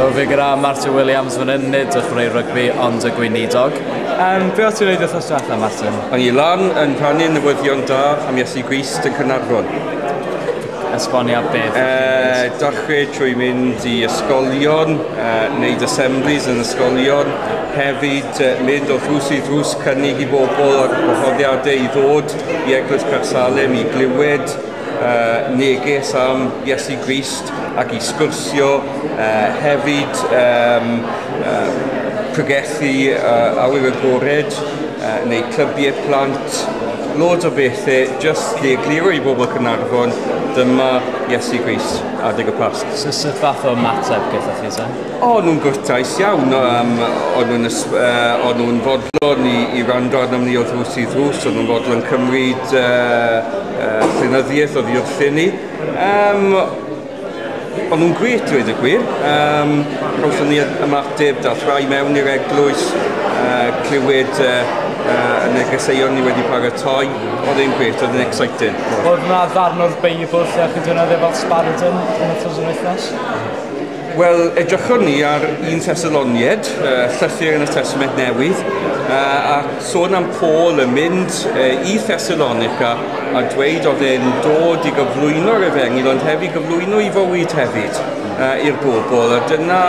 Helo, fi gyda Martin Williams fan hyn, nid y chwarae rygbi, ond y gweinidog. Be o't ti'n neud wythnos diwetha, Martin? O'n i lan yn rhannu newyddion da am Iesu Grist yn Caernarfon. Esbonio beth? Dechrau trwy mynd i ysgolion, wneud assemblies yn ysgolion, hefyd mynd o ddrws i ddrws cynnig i bobl a gwahoddiadau i ddod i Eglwys Caersalem i glywed neges am Iesu Grist ac i sgwrsio, hefyd pregethu awyr agored, neu clybiau plant, loads o bethau, just i egluro i bobl Caernarfon, dyma Iesu Grist, adeg y Pasg. So sut fath o ymateb gyda chi, te? O, nhw'n gwrtais iawn, o'n nhw'n fodlon i wrando arnom ni o ddrws i ddrws, o'n nhw'n fodlon cymryd llenyddiaeth oddi wrthyn ni. O'n nhw'n gret, dweud y gwir. Cawson ni ymateb, dath rai mewn i'r eglwys, clywed y negeseuon ni wedi paratoi. Oedd e'n gret, oedd e'n exciting. Oedd yna ddarn o'r Beibl lle chi'n defnyddio fel sbardun yn y wythnos? Wel, edrychon ni ar 1 Thessaloniaid, llythyr yn y Testament Newydd, a sôn am Paul yn mynd i Thessalonica a dweud oedd e'n dod i gyflwyno'r efengyl, ond hefyd gyflwyno i fywyd hefyd i'r bobl. A dyna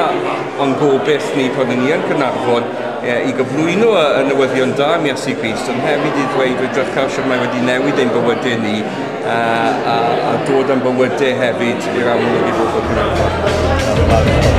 o'n gobeith ni pan o'n ni yn Caernarfon, i gyflwyno y newyddion da am Iesu Grist, ond hefyd i ddweud edrychaf sut mae wedi newid ein bywydau ni a dod am bywydau hefyd i'r amlwg i bobl Caernarfon.